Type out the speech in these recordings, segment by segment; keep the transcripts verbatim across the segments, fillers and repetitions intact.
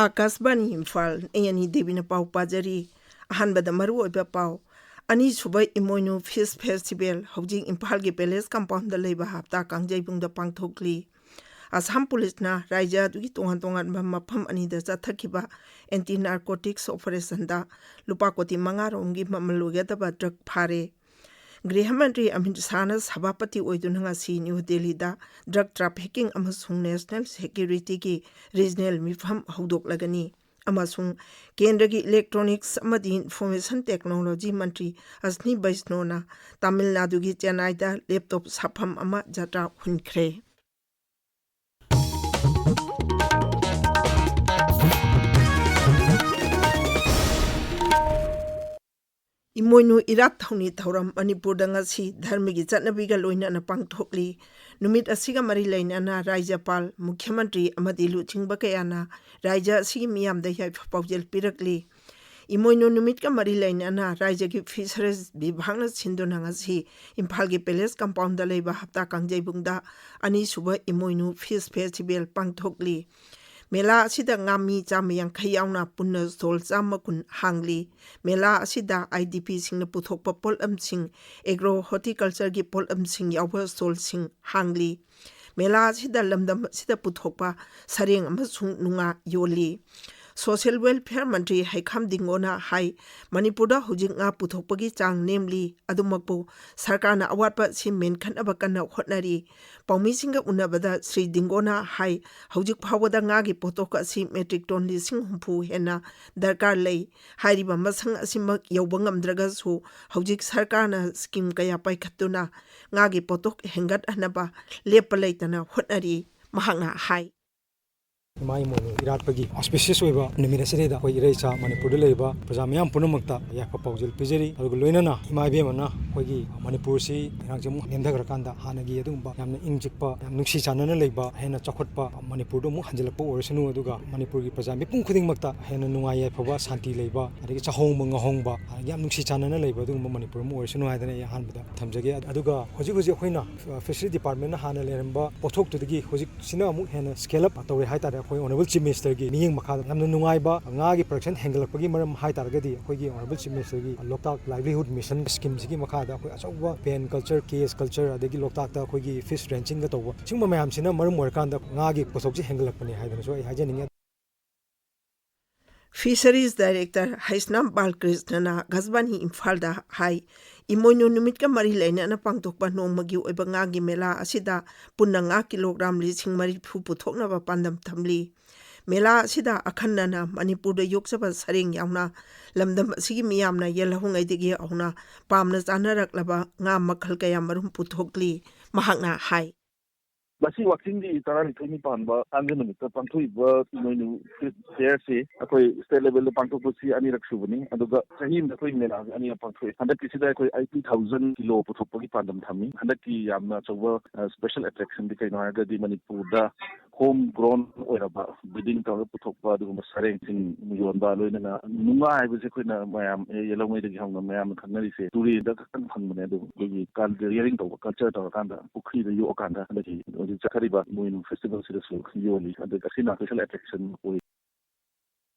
ꯑꯥꯀꯥꯁꯕꯥꯅꯤ ꯏꯝꯐꯥꯜ, ꯑꯩ ꯑꯅꯤ ꯗꯦꯕꯤꯅ ꯄꯥꯎ ꯄꯥꯖꯔꯤ꯫ ꯑꯍꯥꯟꯕꯗ ꯃꯔꯨꯑꯣꯏꯕ ꯄꯥꯎ꯫ ꯑꯅꯤꯁꯨꯕ ꯏꯃꯣꯏꯅꯨ ꯐꯤꯁ ꯐꯦꯁꯇꯤꯚꯦꯜ ꯍꯧꯖꯤꯛ ꯏꯝꯐꯥꯜꯒꯤ ꯄꯦꯂꯦꯁ ꯀꯝꯄꯥꯎꯟꯗ ꯂꯩꯕ ꯍꯞꯇꯥ ꯀꯥꯡꯖꯩꯕꯨꯡꯗ ꯄꯥꯡꯊꯣꯛꯂꯤ꯫ ꯑꯁꯥꯝ ꯄꯨꯂꯤꯁꯅ ꯔꯥꯖ꯭ꯌ ꯑꯗꯨꯒꯤ ꯇꯣꯉꯥꯟ ꯇꯣꯉꯥꯟꯕ ꯃꯐꯝ ꯑꯅꯤꯗ ꯆꯠꯊꯈꯤꯕ ꯑꯦꯟꯇꯤ ꯅꯥꯔꯀꯣꯇꯤꯛꯁ ꯑꯣꯄꯔꯦꯁꯟꯗ ꯂꯨꯄꯥ ꯀꯣꯇꯤ ꯃꯉꯥ ꯔꯣꯝꯒꯤ ꯃꯃꯜ ꯑꯣꯏꯒꯗꯕ ꯗ꯭ꯔꯒ ꯐꯥꯔꯦ꯫ ꯒ꯭ꯔꯤꯍ ꯃꯟꯇ꯭ꯔꯤ ꯑꯃꯤꯠ ꯁꯥꯍꯅ ꯁꯚꯥꯄꯇꯤ ꯑꯣꯏꯗꯨꯅ ꯉꯁꯤ ꯅ꯭ꯌꯨ ꯗꯦꯜꯂꯤꯗ ꯗ꯭ꯔꯒ ꯇ꯭ꯔꯥꯐꯤꯀꯤꯡ ꯑꯃꯁꯨꯡ ꯅꯦꯁꯅꯦꯜ ꯁꯦꯀ꯭ꯌꯨꯔꯤꯇꯤꯒꯤ ꯔꯤꯖꯅꯦꯜ ꯃꯤꯐꯝ ꯍꯧꯗꯣꯛꯂꯒꯅꯤ꯫ ꯑꯃꯁꯨꯡ ꯀꯦꯟꯗ꯭ꯔꯒꯤ ꯏꯂꯦꯛꯇ꯭ꯔꯣꯅꯤꯛꯁ ꯑꯃꯗꯤ ꯏꯟꯐꯣꯔꯃꯦꯁꯟ ꯇꯦꯛꯅꯣꯂꯣꯖꯤ ꯃꯟꯇ꯭ꯔꯤ ꯑꯁꯅꯤ ꯕꯩꯁꯅꯣꯅ ꯇꯥꯃꯤꯜ ꯅꯥꯗꯨꯒꯤ ꯆꯦꯟꯅꯥꯏꯗ ꯂꯦꯞꯇꯣꯞ ꯁꯥꯐꯝ ꯑꯃ ꯖꯇ꯭ꯔꯥ ꯍꯨꯟꯈ꯭ꯔꯦ꯫ ꯏꯃꯣꯏꯅꯨ ꯏꯔꯥꯠ ꯊꯧꯅꯤ ꯊꯧꯔꯝ ꯃꯅꯤꯄꯨꯔꯗ ꯉꯁꯤ ꯙꯔꯃꯒꯤ ꯆꯠꯅꯕꯤꯒ ꯂꯣꯏꯅꯅ ꯄꯥꯡꯊꯣꯛꯂꯤ꯫ ꯅꯨꯃꯤꯠ ꯑꯁꯤꯒ ꯃꯔꯤ ꯂꯩꯅꯅ ꯔꯥꯖ꯭ꯌꯄꯥꯜ, ꯃꯨꯈ꯭ꯌ ꯃꯟꯇ꯭ꯔꯤ ꯑꯃꯗꯤ ꯂꯨꯆꯤꯡꯕ ꯀꯌꯥꯅ ꯔꯥꯖ꯭ꯌ ꯑꯁꯤꯒꯤ ꯃꯤꯌꯥꯝꯗ ꯌꯥꯏꯐ ꯄꯥꯎꯖꯦꯜ ꯄꯤꯔꯛꯂꯤ꯫ ꯏꯃꯣꯏꯅꯨ ꯅꯨꯃꯤꯠꯀ ꯃꯔꯤ ꯂꯩꯅꯅ ꯔꯥꯖ꯭ꯌꯒꯤ ꯐꯤꯁꯔꯤꯖ ꯕꯤꯚꯥꯒꯅ ꯁꯤꯟꯗꯨꯅ ꯉꯁꯤ ꯏꯝꯐꯥꯜꯒꯤ ꯄꯦꯂꯦꯁ ꯀꯝꯄꯥꯎꯟꯗ ꯂꯩꯕ ꯍꯞꯇꯥ ꯀꯥꯡꯖꯩꯕꯨꯡꯗ ꯑꯅꯤꯁꯨꯕ ꯏꯃꯣꯏꯅꯨ ꯐꯤꯁ ꯐꯦꯁꯇꯤꯚꯦꯜ ꯄꯥꯡꯊꯣꯛꯂꯤ꯫ ꯃꯦꯂꯥ ꯑꯁꯤꯗ ꯉꯥꯃꯤ ꯆꯥꯝꯃ ꯌꯥꯡꯈꯩ ꯌꯥꯎꯅ ꯄꯨꯟꯅ ꯁ꯭ꯇꯣꯜ ꯆꯥꯝꯃ ꯀꯨꯟ ꯍꯥꯡꯂꯤ꯫ ꯃꯦꯂꯥ ꯑꯁꯤꯗ ꯑꯥꯏ ꯗꯤ ꯄꯤꯁꯤꯡꯅ ꯄꯨꯊꯣꯛꯄ ꯄꯣꯠꯂꯝꯁꯤꯡ, ꯑꯦꯒ꯭ꯔꯣ ꯍꯣꯔꯇꯤꯀꯜꯆꯔꯒꯤ ꯄꯣꯠꯂꯝꯁꯤꯡ ꯌꯥꯎꯕ ꯁ꯭ꯇꯣꯜꯁꯤꯡ ꯍꯥꯡꯂꯤ꯫ ꯃꯦꯂꯥ ꯑꯁꯤꯗ ꯂꯝꯗꯝ ꯑꯁꯤꯗ ꯄꯨꯊꯣꯛꯄ ꯁꯔꯦꯡ ꯑꯃꯁꯨꯡ ꯅꯨꯡꯉꯥ ꯌꯣꯜꯂꯤ꯫ ꯁꯣꯁꯤꯌꯦꯜ ꯋꯦꯜꯐꯤꯌꯔ ꯃꯟꯇ꯭ꯔꯤ ꯍꯩꯈꯥꯝ ꯗꯤꯡꯒꯣꯅ ꯍꯥꯏ, ꯃꯅꯤꯄꯨꯔꯗ ꯍꯧꯖꯤꯛ ꯉꯥ ꯄꯨꯊꯣꯛꯄꯒꯤ ꯆꯥꯡ ꯅꯦꯝꯂꯤ꯫ ꯑꯗꯨꯃꯛꯄꯨ ꯁꯔꯀꯥꯔꯅ ꯑꯋꯥꯠꯄ ꯑꯁꯤ ꯃꯦꯟꯈꯠꯅꯕ ꯀꯟꯅ ꯍꯣꯠꯅꯔꯤ꯫ ꯄꯥꯎꯃꯤꯁꯤꯡꯒ ꯎꯅꯕꯗ ꯁ꯭ꯔꯤ ꯗꯤꯡꯒꯣꯅ ꯍꯥꯏ, ꯍꯧꯖꯤꯛ ꯐꯥꯎꯕꯗ ꯉꯥꯒꯤ ꯄꯣꯠꯊꯣꯛ ꯑꯁꯤ ꯃꯦꯇ꯭ꯔꯤꯛ ꯇꯣꯟ ꯂꯤꯁꯤꯡ ꯍꯨꯝꯐꯨ ꯍꯦꯟꯅ ꯗꯔꯀꯥꯔ ꯂꯩ꯫ ꯍꯥꯏꯔꯤꯕ ꯃꯁꯤꯡ ꯑꯁꯤꯃꯛ ꯌꯧꯕ ꯉꯝꯗ꯭ꯔꯒꯁꯨ, ꯍꯧꯖꯤꯛ ꯁꯔꯀꯥꯔꯅ ꯁ꯭ꯀꯤꯝ ꯀꯌꯥ ꯄꯥꯏꯈꯠꯇꯨꯅ ꯉꯥꯒꯤ ꯄꯣꯠꯊꯣꯛ ꯍꯦꯟꯒꯠꯍꯟꯅꯕ ꯂꯦꯞꯄ ꯂꯩꯇꯅ ꯍꯣꯠꯅꯔꯤ꯫ ꯃꯍꯥꯛꯅ ꯍꯥꯏ꯫ ꯏꯃꯥ ꯏꯃꯣꯏꯅꯨ ꯏꯔꯥꯠꯄꯒꯤ ꯑꯣꯁꯄꯤꯁꯤꯌꯁ ꯑꯣꯏꯕ ꯅꯨꯃꯤꯠ ꯑꯁꯤꯗꯩꯗ ꯑꯩꯈꯣꯏ ꯏꯔꯩꯆꯥ ꯃꯅꯤꯄꯨꯔꯗ ꯂꯩꯔꯤꯕ ꯄ꯭ꯔꯖꯥ ꯃꯤꯌꯥꯝ ꯄꯨꯝꯅꯃꯛꯇ ꯌꯥꯏꯐ ꯄꯥꯎꯖꯦꯜ ꯄꯤꯖꯔꯤ꯫ ꯑꯗꯨꯒ ꯂꯣꯏꯅꯅ ꯏꯃꯥ ꯏꯕꯦꯝꯃꯅ ꯑꯩꯈꯣꯏꯒꯤ ꯃꯅꯤꯄꯨꯔꯁꯤ ꯏꯔꯥꯡꯁꯤ ꯑꯃꯨꯛ ꯅꯦꯝꯊꯈ꯭ꯔꯀꯥꯟꯗ ꯍꯥꯟꯅꯒꯤ ꯑꯗꯨꯒꯨꯝꯕ ꯌꯥꯝꯅ ꯏꯪ ꯆꯤꯛꯄ, ꯌꯥꯝ ꯅꯨꯡꯁꯤ ꯆꯥꯟꯅꯅ ꯂꯩꯕ, ꯍꯦꯟꯅ ꯆꯥꯎꯈꯠꯄ ꯃꯅꯤꯄꯨꯔꯗꯣ ꯑꯃꯨꯛ ꯍꯟꯖꯤꯜꯂꯛꯄ ꯑꯣꯏꯔꯁꯅꯨ, ꯑꯗꯨꯒ ꯃꯅꯤꯄꯨꯔꯒꯤ ꯄ꯭ꯔꯖꯥ ꯃꯤꯄꯨꯝ ꯈꯨꯗꯤꯡꯃꯛꯇ ꯍꯦꯟꯅ ꯅꯨꯡꯉꯥꯏ ꯌꯥꯏꯐꯕ, ꯁꯥꯟꯇꯤ ꯂꯩꯕ, ꯑꯗꯒꯤ ꯆꯥꯍꯣꯡꯕ ꯉꯥꯍꯣꯡꯕ, ꯑꯗꯒꯤ ꯌꯥꯝ ꯅꯨꯡꯁꯤ ꯆꯥꯟꯅꯅ ꯂꯩꯕ ꯑꯗꯨꯒꯨꯝꯕ ꯃꯅꯤꯄꯨꯔ ꯑꯃ ꯑꯣꯏꯔꯁꯅꯨ ꯍꯥꯏꯗꯅ ꯑꯩ ꯑꯍꯥꯟꯕꯗ ꯊꯝꯖꯒꯦ꯫ ꯑꯗꯨꯒ ꯍꯧꯖꯤꯛ ꯍꯧꯖꯤꯛ ꯑꯩꯈꯣꯏꯅ, ꯑ, ꯐꯤꯁꯔꯤ ꯗꯤꯄꯥꯔꯠꯃꯦꯟꯅ ꯍꯥꯟꯅ ꯂꯩꯔꯝꯕ ꯄꯣꯠꯊꯣꯛꯇꯨꯗꯒꯤ ꯍꯧꯖꯤꯛꯁꯤꯅ ꯑꯃꯨꯛ ꯍꯦꯟꯅ scale up ꯇꯧꯔꯦ ꯍꯥꯏꯇꯥꯔꯦ꯫ ꯑꯩꯈꯣꯏ ꯑꯣꯅꯔꯦꯕꯜ ꯆꯤꯐ ꯃꯤꯅꯤꯁꯇꯔꯒꯤ ꯃꯤꯠꯌꯦꯡ ꯃꯈꯥꯗ ꯌꯥꯝꯅ ꯅꯨꯡꯉꯥꯏꯕ, ꯉꯥꯒꯤ ꯄ꯭ꯔꯗꯛꯁꯟ ꯍꯦꯟꯒꯠꯂꯛꯄꯒꯤ ꯃꯔꯝ ꯍꯥꯏꯇꯥꯔꯒꯗꯤ ꯑꯩꯈꯣꯏꯒꯤ ꯑꯣꯅꯔꯦꯕꯜ ꯆꯤꯐ ꯃꯤꯅꯤꯁꯇꯔꯒꯤ ꯂꯣꯛꯇꯥꯛ ꯂꯥꯏꯚꯂꯤꯍꯨꯗ ꯃꯤꯁꯟ ꯁ꯭ꯀꯤꯝꯁꯤꯒꯤ ꯃꯈꯥꯗ ꯑꯩꯈꯣꯏ ꯑꯆꯧꯕ ꯄꯦꯟ ꯀꯜꯆꯔ, ꯀꯦ ꯑꯦꯁ ꯀꯜꯆꯔ, ꯑꯗꯒꯤ ꯂꯣꯛꯇꯥꯛꯇ ꯑꯩꯈꯣꯏꯒꯤ ꯐꯤꯁ ꯔꯦꯟꯆꯤꯡꯒ ꯇꯧꯕ, ꯁꯤꯒꯨꯝꯕ ꯃꯌꯥꯝꯁꯤꯅ ꯃꯔꯝ ꯑꯣꯏꯔꯀꯥꯟꯗ ꯉꯥꯒꯤ ꯄꯣꯠꯊꯣꯛꯁꯦ ꯍꯦꯟꯒꯠꯂꯛꯄꯅꯦ ꯍꯥꯏꯗꯅꯁꯨ ꯑꯩ ꯍꯥꯏꯖꯅꯤꯡꯉꯤ꯫ ꯐꯤꯁꯔꯤꯁ ꯗꯥꯏꯔꯦꯛꯇꯔ ꯍꯩꯁꯅꯥꯝ ꯕꯥꯂꯀ꯭ꯔꯤꯁꯅꯅ ꯑꯥꯀꯥꯁꯕꯥꯅꯤ ꯏꯝꯐꯥꯜꯗ ꯍꯥꯏ, ꯏꯃꯣꯏꯅꯨ ꯅꯨꯃꯤꯠꯀ ꯃꯔꯤ ꯂꯩꯅꯅ ꯄꯥꯡꯊꯣꯛꯄ ꯅꯣꯡꯃꯒꯤ ꯑꯣꯏꯕ ꯉꯥꯒꯤ ꯃꯦꯂꯥ ꯑꯁꯤꯗ ꯄꯨꯟꯅ ꯉꯥ ꯀꯤꯂꯣꯒ꯭ꯔꯥꯝ ꯂꯤꯁꯤꯡ ꯃꯔꯤꯐꯨ ꯄꯨꯊꯣꯛꯅꯕ ꯄꯥꯟꯗꯝ ꯊꯝꯂꯤ꯫ ꯃꯦꯂꯥ ꯑꯁꯤꯗ ꯑꯈꯟꯅꯅ ꯃꯅꯤꯄꯨꯔꯗ ꯌꯣꯛꯆꯕ ꯁꯔꯦꯡ ꯌꯥꯎꯅ ꯂꯝꯗꯝ ꯑꯁꯤꯒꯤ ꯃꯤꯌꯥꯝꯅ ꯌꯦꯜꯍꯧꯉꯩꯗꯒꯤ ꯍꯧꯅ ꯄꯥꯝꯅ ꯆꯥꯅꯔꯛꯂꯕ ꯉꯥ ꯃꯈꯜ ꯀꯌꯥ ꯃꯔꯨꯝ ꯄꯨꯊꯣꯛꯂꯤ꯫ ꯃꯍꯥꯛꯅ ꯍꯥꯏ꯫ ꯃꯁꯤ ꯋꯥꯛꯆꯤꯡꯒꯤ ꯇꯔꯥꯅꯤꯊꯣꯏꯅꯤ ꯄꯥꯟꯕ ꯊꯥꯡꯖ ꯅꯨꯃꯤꯠꯇ ꯄꯥꯡꯊꯣꯛꯏꯕ ꯏꯃꯣꯏꯅꯨ ꯐꯤꯁ ꯐꯤꯌꯔꯁꯤ ꯑꯩꯈꯣꯏ ꯁ꯭ꯇꯦꯠ ꯂꯦꯚꯦꯜꯗ ꯄꯥꯡꯊꯣꯛꯄꯁꯤ ꯑꯅꯤꯔꯛ ꯁꯨꯕꯅꯤ꯫ ꯑꯗꯨꯒ ꯆꯍꯤ ꯑꯃꯗ ꯑꯩꯈꯣꯏ ꯃꯦꯂꯥꯁꯤ ꯑꯅꯤꯔꯛ ꯄꯥꯡꯊꯣꯛꯏ꯫ ꯍꯟꯗꯛꯀꯤꯁꯤꯗ ꯑꯩꯈꯣꯏ ꯑꯩꯠꯇꯤ ꯊꯥꯎꯖꯟ ꯀꯤꯂꯣ ꯄꯨꯊꯣꯛꯄꯒꯤ ꯄꯥꯟꯗꯝ ꯊꯝꯃꯤ꯫ ꯍꯟꯗꯛꯀꯤ ꯌꯥꯝꯅ ꯑꯆꯧꯕ, ꯑ, ꯁ꯭ꯄꯦꯁꯦꯜ ꯑꯦꯇ꯭ꯔꯦꯛꯁꯟꯗꯤ ꯀꯩꯅꯣ ꯍꯥꯏꯔꯒꯗꯤ ꯃꯅꯤꯄꯨꯔꯗ ꯍꯣꯝ ꯒ꯭ꯔꯣꯟ ꯑꯣꯏꯔꯕ ꯕ꯭ꯔꯤꯗꯤꯡ ꯇꯧꯔꯒ ꯄꯨꯊꯣꯛꯄ ꯑꯗꯨꯒꯨꯝꯕ ꯁꯔꯦꯡꯁꯤꯡ ꯌꯣꯟꯕ, ꯂꯣꯏꯅꯅ ꯅꯨꯡꯉꯥ ꯍꯥꯏꯕꯁꯦ ꯑꯩꯈꯣꯏꯅ ꯃꯌꯥꯝ, ꯑꯦ, ꯌꯦꯜꯍꯧꯉꯩꯗꯒꯤ ꯍꯧꯅ ꯃꯌꯥꯝꯅ ꯈꯪꯅꯔꯤꯁꯦ ꯇꯨꯔꯦꯟꯗ ꯈꯛꯇꯪ ꯐꯪꯕꯅꯦ꯫ ꯑꯗꯨ ꯑꯩꯈꯣꯏꯒꯤ ꯀꯜ-, ꯔꯤꯌꯔꯤꯡ ꯇꯧꯕ, ꯀꯜꯆꯔ ꯇꯧꯔꯀꯥꯟꯗ ꯄꯨꯈ꯭ꯔꯤꯗ ꯌꯣꯛꯑꯀꯥꯟꯗ ꯍꯟꯗꯛꯀꯤ ꯍꯧꯖꯤꯛ ꯆꯠꯊꯔꯤꯕ ꯏꯃꯣꯏꯅꯨ ꯐꯦꯁꯇꯤꯚꯦꯜꯁꯤꯗꯁꯨ ꯌꯣꯜꯂꯤ꯫ ꯑꯗꯨꯒ ꯑꯁꯤꯅ ꯁ꯭ꯄꯦꯁꯦꯜ ꯑꯦꯇ꯭ꯔꯦꯛꯁꯟ ꯑꯣꯏ꯫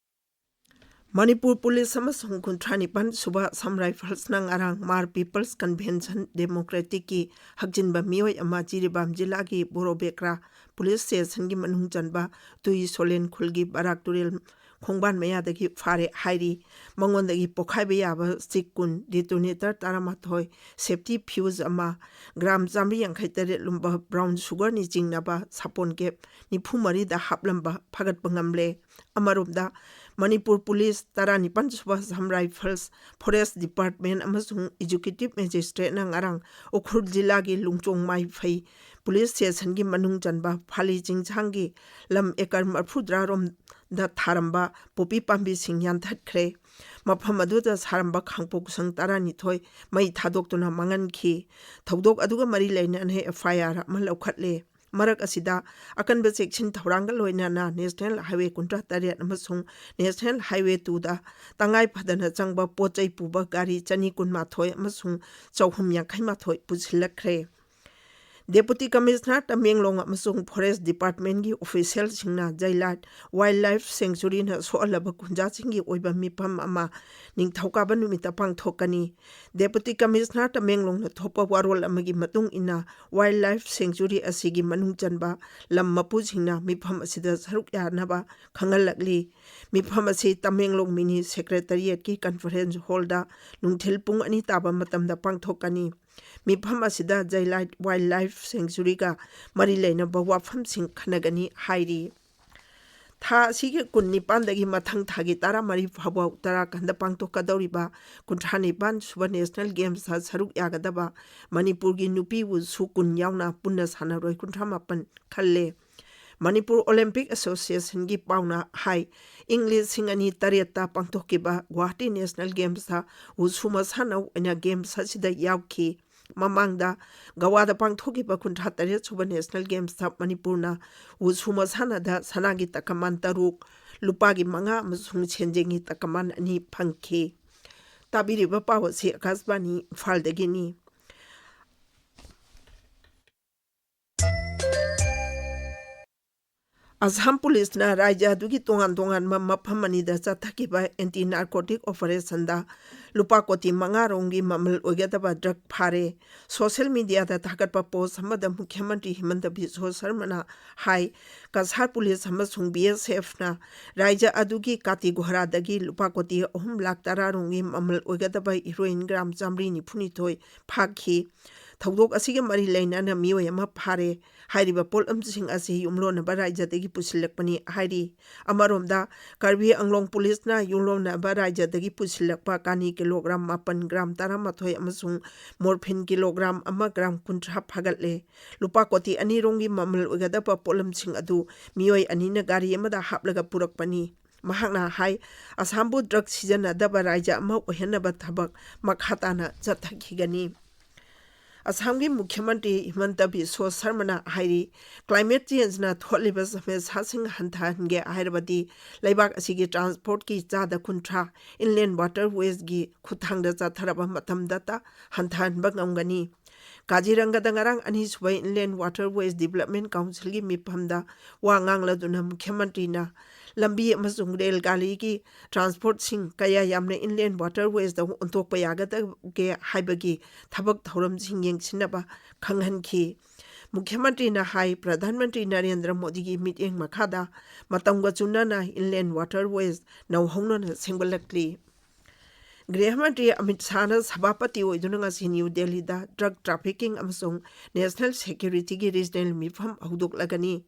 ꯃꯅꯤꯄꯨꯔ ꯄꯨꯂꯤꯁ ꯑꯃꯁꯨꯡ ꯀꯨꯟꯊ꯭ꯔꯥ ꯅꯤꯄꯥꯟ ꯁꯨꯕ ꯑꯁꯥꯝ ꯔꯥꯏꯐꯜꯁꯅ ꯉꯔꯥꯡ ꯃꯥꯔ ꯄꯤꯄꯜꯁ ꯀꯟꯚꯦꯟꯁꯟ ꯗꯦꯃꯣꯀ꯭ꯔꯦꯇꯤꯛꯀꯤ ꯍꯛꯆꯤꯟꯕ ꯃꯤꯑꯣꯏ ꯑꯃ ꯖꯤꯔꯤꯕꯥꯝ ꯖꯤꯂꯥꯒꯤ ꯕꯣꯔꯣꯕꯦꯀ꯭ꯔꯥ ꯄꯨꯂꯤꯁ ꯁ꯭ꯇꯦꯁꯟꯒꯤ ꯃꯅꯨꯡ ꯆꯟꯕ ꯇꯨꯏ ꯁꯣꯂꯦꯟ ꯈꯨꯜꯒꯤ ꯕꯔꯥꯛ ꯇꯨꯔꯦꯜ ꯈꯣꯡꯕꯥꯟ ꯃꯌꯥꯗꯒꯤ ꯐꯥꯔꯦ ꯍꯥꯏꯔꯤ꯫ ꯃꯉꯣꯟꯗꯒꯤ ꯄꯣꯈꯥꯏꯕ ꯌꯥꯕ ꯆꯤꯛ ꯀꯨꯟ, ꯗꯤꯇꯣꯅꯦꯇꯔ ꯇꯔꯥꯃꯥꯊꯣꯏ, ꯁꯦꯐꯇꯤ ꯐ꯭ꯌꯨꯖ ꯑꯃ, ꯒ꯭ꯔꯥꯝ ꯆꯥꯃꯔꯤ ꯌꯥꯡꯈꯩ ꯇꯔꯦꯠ ꯂꯨꯝꯕ ꯕ꯭ꯔꯥꯎꯟ ꯁꯨꯒꯔꯅ ꯆꯤꯡꯅꯕ ꯁꯥꯄꯣꯟ ꯀꯦꯞ ꯅꯤꯐꯨ ꯃꯔꯤꯗ ꯍꯥꯞꯂꯝꯕ ꯐꯥꯒꯠꯄ ꯉꯝꯂꯦ꯫ ꯑꯃꯔꯣꯝꯗ, ꯃꯅꯤꯄꯨꯔ ꯄꯨꯂꯤꯁ, ꯇꯔꯥꯅꯤꯄꯥꯟ ꯁꯨꯕ ꯑꯁꯥꯝ ꯔꯥꯏꯐꯜꯁ, ꯐꯣꯔꯦꯁ ꯗꯤꯄꯥꯔꯠꯃꯦꯟ ꯑꯃꯁꯨꯡ ꯑꯦꯛꯖꯤꯀ꯭ꯌꯨꯇꯤꯚ ꯃꯦꯖꯤꯁꯇ꯭ꯔꯦꯠꯅ ꯉꯔꯥꯡ ꯎꯈ꯭ꯔꯨꯜ ꯖꯤꯂꯥꯒꯤ ꯂꯣꯡꯆꯣꯡ ꯃꯥꯏꯐꯩ ꯄꯨꯂꯤꯁ ꯁ꯭ꯇꯦꯁꯟꯒꯤ ꯃꯅꯨꯡ ꯆꯟꯕ ꯐꯥꯂꯤ ꯆꯤꯡꯁꯥꯡꯒꯤ ꯂꯝ ꯑꯦꯀꯔ ꯃꯔꯤꯐꯨꯇꯔꯥ ꯔꯣꯝꯗ ꯊꯥꯔꯝꯕ ꯄꯣꯄꯤ ꯄꯥꯝꯕꯤꯁꯤꯡ ꯌꯥꯟꯊꯠꯈ꯭ꯔꯦ꯫ ꯃꯐꯝ ꯑꯗꯨꯗ ꯁꯥꯔꯝꯕ ꯈꯥꯡꯄꯣꯛ ꯁꯪ ꯇꯔꯥꯅꯤꯊꯣꯏ ꯃꯩ ꯊꯥꯗꯣꯛꯇꯨꯅ ꯃꯥꯡꯍꯟꯈꯤ꯫ ꯊꯧꯗꯣꯛ ꯑꯗꯨꯒ ꯃꯔꯤ ꯂꯩꯅꯅ ꯑꯦꯐ ꯑꯥꯏ ꯑꯥꯔ ꯑꯃ ꯂꯧꯈꯠꯂꯦ꯫ ꯃꯔꯛ ꯑꯁꯤꯗ, ꯑꯀꯟꯕ ꯆꯦꯛꯁꯤꯟ ꯊꯧꯔꯥꯡꯒ ꯂꯣꯏꯅꯅ ꯅꯦꯁꯅꯦꯜ ꯍꯥꯏꯋꯦ ꯀꯨꯟꯊ꯭ꯔꯥ ꯇꯔꯦꯠ ꯑꯃꯁꯨꯡ ꯅꯦꯁꯅꯦꯜ ꯍꯥꯏꯋꯦ ꯇꯨꯗ ꯇꯉꯥꯏ ꯐꯗꯅ ꯆꯪꯕ ꯄꯣꯠ ꯆꯩ ꯄꯨꯕ ꯒꯥꯔꯤ ꯆꯅꯤ ꯀꯨꯟꯃꯥꯊꯣꯏ ꯑꯃꯁꯨꯡ ꯆꯍꯨꯝ ꯌꯥꯡꯈꯩ ꯃꯥꯊꯣꯏ ꯄꯨꯁꯤꯜꯂꯛꯈ꯭ꯔꯦ꯫ ꯗꯦꯄꯨꯇꯤ ꯀꯃꯤꯁꯅꯔ ꯇꯃꯦꯡꯂꯣꯡ ꯑꯃꯁꯨꯡ ꯐꯣꯔꯦꯁ ꯗꯤꯄꯥꯔꯠꯃꯦꯟꯒꯤ ꯑꯣꯐꯤꯁꯤꯌꯦꯜꯁꯤꯡꯅ ꯖꯩꯂꯥꯏꯠ ꯋꯥꯏꯜ ꯂꯥꯏꯐ ꯁꯦꯡꯆꯨꯔꯤꯅ ꯁꯣꯛꯍꯜꯂꯕ ꯈꯨꯟꯖꯥꯁꯤꯡꯒꯤ ꯑꯣꯏꯕ ꯃꯤꯐꯝ ꯑꯃ ꯅꯤꯡꯊꯧꯀꯥꯕ ꯅꯨꯃꯤꯠꯇ ꯄꯥꯡꯊꯣꯛꯀꯅꯤ꯫ ꯗꯦꯄꯨꯇꯤ ꯀꯃꯤꯁꯅꯔ ꯇꯃꯦꯡꯂꯣꯡꯅ ꯊꯣꯛꯄ ꯋꯥꯔꯣꯜ ꯑꯃꯒꯤ ꯃꯇꯨꯡ ꯏꯟꯅ, ꯋꯥꯏꯜ ꯂꯥꯏꯐ ꯁꯦꯡꯆꯨꯔꯤ ꯑꯁꯤꯒꯤ ꯃꯅꯨꯡ ꯆꯟꯕ ꯂꯝ ꯃꯄꯨꯁꯤꯡꯅ ꯃꯤꯐꯝ ꯑꯁꯤꯗ ꯁꯔꯨꯛ ꯌꯥꯅꯕ ꯈꯪꯍꯜꯂꯛꯂꯤ꯫ ꯃꯤꯐꯝ ꯑꯁꯤ ꯇꯃꯦꯡꯂꯣꯡ ꯃꯤꯅꯤ ꯁꯦꯀ꯭ꯔꯦꯇꯔꯤꯌꯦꯠꯀꯤ ꯀꯟꯐꯔꯦꯟꯁ ꯍꯣꯜꯗ ꯅꯨꯡꯊꯤꯜ ꯄꯨꯡ ꯑꯅꯤ ꯇꯥꯕ ꯃꯇꯝꯗ ꯄꯥꯡꯊꯣꯛꯀꯅꯤ꯫ ꯃꯤꯐꯝ ꯑꯁꯤꯗ ꯖꯩꯂꯥꯏꯠ ꯋꯥꯏꯜ ꯂꯥꯏꯐ ꯁꯦꯡꯆꯨꯔꯤꯒ ꯃꯔꯤ ꯂꯩꯅꯕ ꯋꯥꯐꯝꯁꯤꯡ ꯈꯟꯅꯒꯅꯤ ꯍꯥꯏꯔꯤ꯫ ꯊꯥ ꯑꯁꯤꯒꯤ ꯀꯨꯟꯅꯤꯄꯥꯟꯗꯒꯤ ꯃꯊꯪ ꯊꯥꯒꯤ ꯇꯔꯥꯃꯔꯤ ꯐꯥꯎꯕ ꯎꯠꯇꯔꯥꯈꯟꯗ ꯄꯥꯡꯊꯣꯛꯀꯗꯧꯔꯤꯕ ꯀꯨꯟꯊ꯭ꯔꯥ ꯅꯤꯄꯥꯟ ꯁꯨꯕ ꯅꯦꯁꯅꯦꯜ ꯒꯦꯝꯁꯇ ꯁꯔꯨꯛ ꯌꯥꯒꯗꯕ ꯃꯅꯤꯄꯨꯔꯒꯤ ꯅꯨꯄꯤ ꯋꯨꯁꯨ ꯀꯨꯟ ꯌꯥꯎꯅ ꯄꯨꯟꯅ ꯁꯥꯟꯅꯔꯣꯏ ꯀꯨꯟꯊ꯭ꯔꯥ ꯃꯥꯄꯟ ꯈꯜꯂꯦ꯫ ꯃꯅꯤꯄꯨꯔ ꯑꯣꯂꯦꯝꯄꯤꯛ ꯑꯦꯁꯣꯁꯤꯌꯦꯁꯟꯒꯤ ꯄꯥꯎꯅ ꯍꯥꯏ, ꯏꯪ ꯂꯤꯁꯤꯡ ꯑꯅꯤ ꯇꯔꯦꯠꯇ ꯄꯥꯡꯊꯣꯛꯈꯤꯕ ꯒꯨꯋꯥꯍꯥꯇꯤ ꯅꯦꯁꯅꯦꯜ ꯒꯦꯝꯁꯇ ꯋꯨꯁꯨ ꯃꯁꯥꯟꯅ ꯑꯣꯏꯅ ꯒꯦꯝꯁ ꯑꯁꯤꯗ ꯌꯥꯎꯈꯤ꯫ ꯃꯃꯥꯡꯗ ꯒꯋꯥꯗ ꯄꯥꯡꯊꯣꯛꯈꯤꯕ ꯀꯨꯟꯊ꯭ꯔꯥ ꯇꯔꯦꯠ ꯁꯨꯕ ꯅꯦꯁꯅꯦꯜ ꯒꯦꯝꯁꯇ ꯃꯅꯤꯄꯨꯔꯅ ꯋꯨꯁꯨ ꯃꯁꯥꯟꯅꯗ ꯁꯅꯥꯒꯤ ꯇꯀꯃꯥꯟ ꯇꯔꯨꯛ, ꯂꯨꯄꯥꯒꯤ ꯃꯉꯥ ꯑꯃꯁꯨꯡ ꯁꯦꯟꯖꯦꯡꯒꯤ ꯇꯀꯃꯥꯟ ꯑꯅꯤ ꯐꯪꯈꯤ꯫ ꯇꯥꯕꯤꯔꯤꯕ ꯄꯥꯎ ꯑꯁꯤ ꯑꯀꯥꯁꯕꯥꯅꯤ ꯏꯝꯐꯥꯜꯗꯒꯤꯅꯤ꯫ ꯑꯁꯥꯝ ꯄꯨꯂꯤꯁꯅ ꯔꯥꯖ꯭ꯌ ꯑꯗꯨꯒꯤ ꯇꯣꯉꯥꯟ ꯇꯣꯉꯥꯟꯕ ꯃꯐꯝ ꯑꯅꯤꯗ ꯆꯠꯊꯈꯤꯕ ꯑꯦꯟꯇꯤ ꯅꯥꯔꯀꯣꯇꯤꯛ ꯑꯣꯄꯔꯦꯁꯟꯗ ꯂꯨꯄꯥ ꯀꯣꯇꯤ ꯃꯉꯥ ꯔꯣꯝꯒꯤ ꯃꯃꯜ ꯑꯣꯏꯒꯗꯕ ꯗ꯭ꯔꯒ ꯐꯥꯔꯦ꯫ ꯁꯣꯁꯤꯌꯦꯜ ꯃꯤꯗꯤꯌꯥꯗ ꯊꯥꯒꯠꯄ ꯄꯣꯁ ꯑꯃꯗ ꯃꯨꯈ꯭ꯌ ꯃꯟꯇ꯭ꯔꯤ ꯍꯤꯃꯟꯇ ꯕꯤꯁ꯭ꯋ ꯁꯔꯃꯅ ꯍꯥꯏ, ꯀꯁꯥꯔ ꯄꯨꯂꯤꯁ ꯑꯃꯁꯨꯡ ꯕꯤ ꯑꯦꯁ ꯑꯦꯐꯅ ꯔꯥꯖ꯭ꯌ ꯑꯗꯨꯒꯤ ꯀꯥꯇꯤꯒꯣꯍꯔꯥꯗꯒꯤ ꯂꯨꯄꯥ ꯀꯣꯇꯤ ꯑꯍꯨꯝ ꯂꯥꯈ ꯇꯔꯥ ꯔꯣꯝꯒꯤ ꯃꯃꯜ ꯑꯣꯏꯒꯗꯕ ꯍꯤꯔꯣꯏꯟ ꯒ꯭ꯔꯥꯝ ꯆꯥꯃꯔꯤ ꯅꯤꯐꯨ ꯅꯤꯊꯣꯏ ꯐꯥꯈꯤ꯫ ꯊꯧꯗꯣꯛ ꯑꯁꯤꯒ ꯃꯔꯤ ꯂꯩꯅꯅ ꯃꯤꯑꯣꯏ ꯑꯃ ꯐꯥꯔꯦ꯫ ꯍꯥꯏꯔꯤꯕ ꯄꯣꯠꯂꯝꯁꯤꯡ ꯑꯁꯤ ꯌꯨꯝꯂꯣꯟꯅꯕ ꯔꯥꯖ꯭ꯌꯗꯒꯤ ꯄꯨꯁꯤꯜꯂꯛꯄꯅꯤ ꯍꯥꯏꯔꯤ꯫ ꯑꯃꯔꯣꯝꯗ, ꯀꯥꯔꯕꯤ ꯑꯪꯂꯣꯡ ꯄꯨꯂꯤꯁꯅ ꯌꯨꯝꯂꯣꯟꯅꯕ ꯔꯥꯖ꯭ꯌꯗꯒꯤ ꯄꯨꯁꯤꯜꯂꯛꯄ ꯀꯥꯅꯤ ꯀꯤꯂꯣꯒ꯭ꯔꯥꯝ ꯃꯥꯄꯟ ꯒ꯭ꯔꯥꯝ ꯇꯔꯥꯃꯥꯊꯣꯏ ꯑꯃꯁꯨꯡ ꯃꯣꯔꯐꯤꯟ ꯀꯤꯂꯣꯒ꯭ꯔꯥꯝ ꯑꯃ ꯒ꯭ꯔꯥꯝ ꯀꯨꯟꯊ꯭ꯔꯥ ꯐꯥꯒꯠꯂꯦ꯫ ꯂꯨꯄꯥ ꯀꯣꯇꯤ ꯑꯅꯤ ꯔꯣꯝꯒꯤ ꯃꯃꯜ ꯑꯣꯏꯒꯗꯕ ꯄꯣꯠꯂꯝꯁꯤꯡ ꯑꯗꯨ ꯃꯤꯑꯣꯏ ꯑꯅꯤꯅ ꯒꯥꯔꯤ ꯑꯃꯗ ꯍꯥꯞꯂꯒ ꯄꯨꯔꯛꯄꯅꯤ꯫ ꯃꯍꯥꯛꯅ ꯍꯥꯏ, ꯑꯁꯥꯝꯕꯨ ꯗ꯭ꯔꯒ ꯁꯤꯖꯤꯟꯅꯗꯕ ꯔꯥꯏꯖ꯭ꯌ ꯑꯃ ꯑꯣꯏꯍꯟꯅꯕ ꯊꯕꯛ ꯃꯈꯥ ꯇꯥꯅ ꯆꯠꯊꯈꯤꯒꯅꯤ꯫ ꯑꯁꯥꯝꯒꯤ ꯃꯨꯈ꯭ꯌ ꯃꯟꯇ꯭ꯔꯤ ꯍꯤꯃꯟꯇ ꯕꯤꯁ꯭ꯋ ꯁꯔꯃꯅ ꯍꯥꯏꯔꯤ, ꯀ꯭ꯂꯥꯏꯃꯦꯠ ꯆꯦꯟꯖꯅ ꯊꯣꯛꯍꯜꯂꯤꯕ ꯁꯃꯁ꯭ꯌꯥꯁꯤꯡ ꯍꯟꯊꯍꯟꯒꯦ ꯍꯥꯏꯔꯕꯗꯤ ꯂꯩꯕꯥꯛ ꯑꯁꯤꯒꯤ ꯇ꯭ꯔꯥꯟꯁꯄꯣꯔꯠꯀꯤ ꯆꯥꯗ ꯀꯨꯟꯊ꯭ꯔꯥ ꯏꯟꯂꯦꯟ ꯋꯥꯇꯔꯋꯦꯖꯒꯤ ꯈꯨꯠꯊꯥꯡꯗ ꯆꯠꯊꯔꯕ ꯃꯇꯝꯗꯇ ꯍꯟꯊꯍꯟꯕ ꯉꯝꯒꯅꯤ꯫ ꯀꯥꯖꯤꯔꯪꯒꯗ ꯉꯔꯥꯡ ꯑꯅꯤꯁꯨꯕ ꯏꯟꯂꯦꯟ ꯋꯥꯇꯔꯋꯦꯖ ꯗꯤꯕꯦꯂꯞꯃꯦꯟ ꯀꯥꯎꯟꯁꯤꯜꯒꯤ ꯃꯤꯐꯝꯗ ꯋꯥ ꯉꯥꯡꯂꯗꯨꯅ ꯃꯨꯈ꯭ꯌ ꯃꯟꯇ꯭ꯔꯤꯅ ꯂꯝꯕꯤ ꯑꯃꯁꯨꯡ ꯔꯦꯜ ꯒꯥꯔꯤꯒꯤ ꯇ꯭ꯔꯥꯟꯁꯄꯣꯔꯠꯁꯤꯡ ꯀꯌꯥ ꯌꯥꯝꯅ ꯏꯟꯂꯦꯟ ꯋꯥꯇꯔꯋꯦꯖꯗ ꯑꯣꯟꯊꯣꯛꯄ ꯌꯥꯒꯗꯒꯦ ꯍꯥꯏꯕꯒꯤ ꯊꯕꯛ ꯊꯧꯔꯝꯁꯤꯡ ꯌꯦꯡꯁꯤꯟꯅꯕ ꯈꯪꯍꯟꯈꯤ꯫ ꯃꯨꯈ꯭ꯌ ꯃꯟꯇ꯭ꯔꯤꯅ ꯍꯥꯏ, ꯄ꯭ꯔꯙꯥꯟ ꯃꯟꯇ꯭ꯔꯤ ꯅꯔꯦꯟꯗ꯭ꯔ ꯃꯣꯗꯤꯒꯤ ꯃꯤꯠꯌꯦꯡ ꯃꯈꯥꯗ ꯃꯇꯝꯒ ꯆꯨꯅꯅ ꯏꯟꯂꯦꯟ ꯋꯥꯇꯔꯋꯦꯖ ꯅꯧꯍꯧꯅꯅ ꯁꯦꯝꯒꯠꯂꯛꯂꯤ꯫ ꯒ꯭ꯔꯤꯍ ꯃꯟꯇ꯭ꯔꯤ ꯑꯃꯤꯠ ꯁꯥꯍꯅ ꯁꯚꯥꯄꯇꯤ ꯑꯣꯏꯗꯨꯅ ꯉꯁꯤ ꯅ꯭ꯌꯨ ꯗꯦꯜꯂꯤꯗ ꯗ꯭ꯔꯒ ꯇ꯭ꯔꯥꯐꯤꯀꯤꯡ ꯑꯃꯁꯨꯡ ꯅꯦꯁꯅꯦꯜ ꯁꯦꯀ꯭ꯌꯨꯔꯤꯇꯤꯒꯤ ꯔꯤꯖꯅꯦꯜ ꯃꯤꯐꯝ ꯍꯧꯗꯣꯛꯂꯒꯅꯤ꯫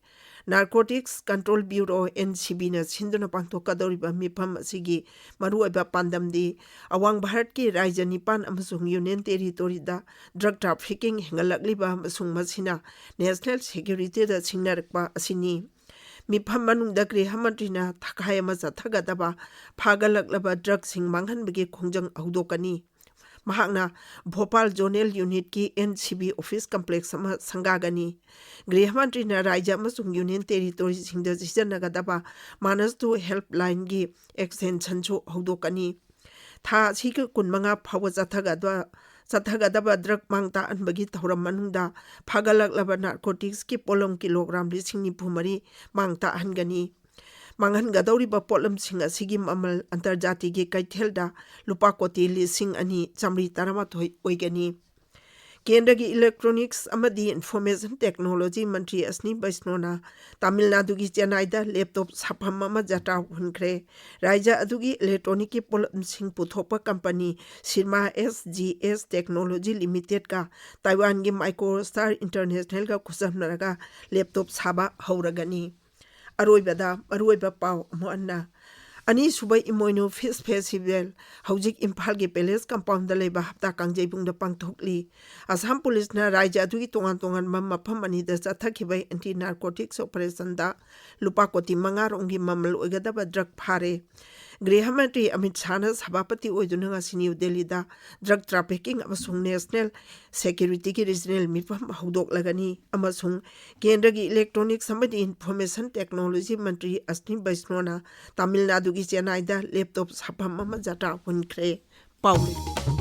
Narcotics control bureau, N C ꯕꯤꯅ ꯁꯤꯟꯗꯨꯅ ꯄꯥꯡꯊꯣꯛꯀꯗꯧꯔꯤꯕ ꯃꯤꯐꯝ ꯑꯁꯤꯒꯤ ꯃꯔꯨꯑꯣꯏꯕ ꯄꯥꯟꯗꯝꯗꯤ ꯑꯋꯥꯡ ꯚꯥꯔꯠꯀꯤ ꯔꯥꯖ꯭ꯌ ꯅꯤꯄꯥꯟ ꯑꯃꯁꯨꯡ ꯌꯨꯅꯤꯌꯟ ꯇꯦꯔꯤꯇꯣꯔꯤꯗ ꯗ꯭ꯔꯒ ꯇ꯭ꯔꯥꯐꯤꯀꯤꯡ ꯍꯦꯟꯒꯠꯂꯛꯂꯤꯕ ꯑꯃꯁꯨꯡ ꯃꯁꯤꯅ ꯅꯦꯁꯅꯦꯜ ꯁꯦꯀ꯭ꯌꯨꯔꯤꯇꯤꯗ ꯁꯤꯡꯅꯔꯛꯄ ꯑꯁꯤꯅꯤ꯫ ꯃꯤꯐꯝ ꯃꯅꯨꯡꯗ ꯒ꯭ꯔꯤꯍ ꯃꯟꯇ꯭ꯔꯤꯅ ꯊꯈꯥꯏ ꯑꯃ ꯆꯠꯊꯒꯗꯕ ꯐꯥꯒꯠꯂꯛꯂꯕ ꯗ꯭ꯔꯒꯁꯤꯡ ꯃꯥꯡꯍꯟꯕꯒꯤ ꯈꯣꯡꯖꯪ ꯍꯧꯗꯣꯛꯀꯅꯤ꯫ ꯃꯍꯥꯛꯅ ꯚꯣꯄꯥꯜ ꯖꯣꯅꯦꯜ ꯌꯨꯅꯤꯠꯀꯤ N C B office complex ꯑꯃ ꯁꯪꯒꯥꯒꯅꯤ꯫ ꯒ꯭ꯔꯤꯍ ꯃꯟꯇ꯭ꯔꯤꯅ ꯔꯥꯖ꯭ꯌ ꯑꯃꯁꯨꯡ ꯌꯨꯅꯤꯌꯟ ꯇꯦꯔꯤꯇꯣꯔꯤꯁꯤꯡꯗ ꯁꯤꯖꯤꯟꯅꯒꯗꯕ ꯃꯥꯅꯁ ꯇꯨ ꯍꯦꯜꯞꯂꯥꯏꯟꯒꯤ ꯑꯦꯛꯁꯇꯦꯟꯁꯟꯁꯨ ꯍꯧꯗꯣꯛꯀꯅꯤ꯫ ꯊꯥ ꯑꯁꯤꯒꯤ ꯀꯨꯟꯃꯉꯥ ꯐꯥꯎꯕ ꯆꯠꯊꯒꯗ-, ꯆꯠꯊꯒꯗꯕ ꯗ꯭ꯔꯒ ꯃꯥꯡ ꯇꯥꯛꯍꯟꯕꯒꯤ ꯊꯧꯔꯝ ꯃꯅꯨꯡꯗ ꯐꯥꯒꯠꯂꯛꯂꯕ ꯅꯥꯔꯀꯣꯇꯤꯛꯁꯀꯤ ꯄꯣꯠꯂꯝ ꯀꯤꯂꯣꯒ꯭ꯔꯥꯝ ꯂꯤꯁꯤꯡ ꯅꯤꯐꯨ ꯃꯔꯤ ꯃꯥꯡ ꯇꯥꯛꯍꯟꯒꯅꯤ꯫ ꯃꯥꯡꯍꯟꯒꯗꯧꯔꯤꯕ ꯄꯣꯠꯂꯝꯁꯤꯡ ꯑꯁꯤꯒꯤ ꯃꯃꯜ ꯑꯟꯇꯔꯖꯥꯇꯤꯒꯤ ꯀꯩꯊꯦꯜꯗ ꯂꯨꯄꯥ ꯀꯣꯇꯤ ꯂꯤꯁꯤꯡ ꯑꯅꯤ ꯆꯥꯃꯔꯤ ꯇꯔꯥꯃꯥꯊꯣꯏ ꯑꯣꯏꯒꯅꯤ꯫ ꯀꯦꯟꯗ꯭ꯔꯒꯤ ꯏꯂꯦꯛꯇ꯭ꯔꯣꯅꯤꯛꯁ ꯑꯃꯗꯤ ꯏꯟꯐꯣꯔꯃꯦꯁꯟ ꯇꯦꯛꯅꯣꯂꯣꯖꯤ ꯃꯟꯇ꯭ꯔꯤ ꯑꯁꯅꯤ ꯕꯩꯁꯅꯣꯅ ꯇꯥꯃꯤꯜ ꯅꯥꯗꯨꯒꯤ ꯆꯦꯟꯅꯥꯏꯗ ꯂꯦꯞꯇꯣꯞ ꯁꯥꯐꯝ ꯑꯃ ꯖꯇ꯭ꯔꯥ ꯍꯨꯟꯈ꯭ꯔꯦ꯫ ꯔꯥꯖ꯭ꯌ ꯑꯗꯨꯒꯤ ꯏꯂꯦꯛꯇ꯭ꯔꯣꯅꯤꯛꯀꯤ ꯄꯣꯠꯂꯝꯁꯤꯡ ꯄꯨꯊꯣꯛꯄ ꯀꯝꯄꯅꯤ ꯁꯤꯔꯃꯥ ꯑꯦꯁ ꯖꯤ ꯑꯦꯁ ꯇꯦꯛꯅꯣꯂꯣꯖꯤ ꯂꯤꯃꯤꯇꯦꯗꯀ ꯇꯥꯏꯋꯥꯟꯒꯤ ꯃꯥꯏꯀ꯭ꯔꯣ ꯁ꯭ꯇꯥꯔ ꯏꯟꯇꯔꯅꯦꯁꯅꯦꯜꯒ ꯈꯨꯠꯁꯝꯅꯔꯒ ꯂꯦꯞꯇꯣꯞ ꯁꯥꯕ ꯍꯧꯔꯒꯅꯤ꯫ ꯑꯔꯣꯏꯕꯗ ꯃꯔꯨꯑꯣꯏꯕ ꯄꯥꯎ ꯑꯃꯨꯛ ꯍꯟꯅ꯫ ꯑꯅꯤꯁꯨꯕ ꯏꯃꯣꯏꯅꯨ ꯐꯤꯁ ꯐꯦꯁꯇꯤꯚꯦꯜ ꯍꯧꯖꯤꯛ ꯏꯝꯐꯥꯜꯒꯤ ꯄꯦꯂꯦꯁ ꯀꯝꯄꯥꯎꯟꯗ ꯂꯩꯕ ꯍꯞꯇꯥ ꯀꯥꯡꯖꯩꯕꯨꯡꯗ ꯄꯥꯡꯊꯣꯛꯂꯤ꯫ ꯑꯁꯥꯝ ꯄꯨꯂꯤꯁꯅ ꯔꯥꯖ꯭ꯌ ꯑꯗꯨꯒꯤ ꯇꯣꯉꯥꯟ ꯇꯣꯉꯥꯟꯕ ꯃꯐꯝ ꯑꯅꯤꯗ ꯆꯠꯊꯈꯤꯕ ꯑꯦꯟꯇꯤ ꯅꯥꯔꯀꯣꯇꯤꯛꯁ ꯑꯣꯄꯔꯦꯁꯟꯗ ꯂꯨꯄꯥ ꯀꯣꯇꯤ ꯃꯉꯥ ꯔꯣꯝꯒꯤ ꯃꯃꯜ ꯑꯣꯏꯒꯗꯕ ꯗ꯭ꯔꯒ ꯐꯥꯔꯦ꯫ ꯒ꯭ꯔꯤꯍ ꯃꯟꯇ꯭ꯔꯤ ꯑꯃꯤꯠ ꯁꯥꯍꯅ ꯁꯚꯥꯄꯇꯤ ꯑꯣꯏꯗꯨꯅ ꯉꯁꯤ ꯅ꯭ꯌꯨ ꯗꯦꯜꯂꯤꯗ ꯗ꯭ꯔꯒ ꯇ꯭ꯔꯥꯐꯤꯀꯤꯡ ꯑꯃꯁꯨꯡ ꯅꯦꯁꯅꯦꯜ ꯁꯦꯀ꯭ꯌꯨꯔꯤꯇꯤꯒꯤ ꯔꯤꯖꯅꯦꯜ ꯃꯤꯐꯝ ꯍꯧꯗꯣꯛꯂꯒꯅꯤ ꯑꯃꯁꯨꯡ ꯀꯦꯟꯗ꯭ꯔꯒꯤ ꯏꯂꯦꯛꯇ꯭ꯔꯣꯅꯤꯛꯁ ꯑꯃꯗꯤ ꯏꯟꯐꯣꯔꯃꯦꯁꯟ ꯇꯦꯛꯅꯣꯂꯣꯖꯤ ꯃꯟꯇ꯭ꯔꯤ ꯑꯁ꯭ꯅꯤ ꯕꯩꯁꯅꯣꯅ ꯇꯥꯃꯤꯜ ꯅꯥꯗꯨꯒꯤ ꯆꯦꯟꯅꯥꯏꯗ ꯂꯦꯞꯇꯣꯞ ꯁꯥꯐꯝ ꯑꯃ ꯖꯇ꯭ꯔꯥ ꯍꯨꯟꯈ꯭ꯔꯦ꯫ ꯄꯥꯎꯃꯤ꯫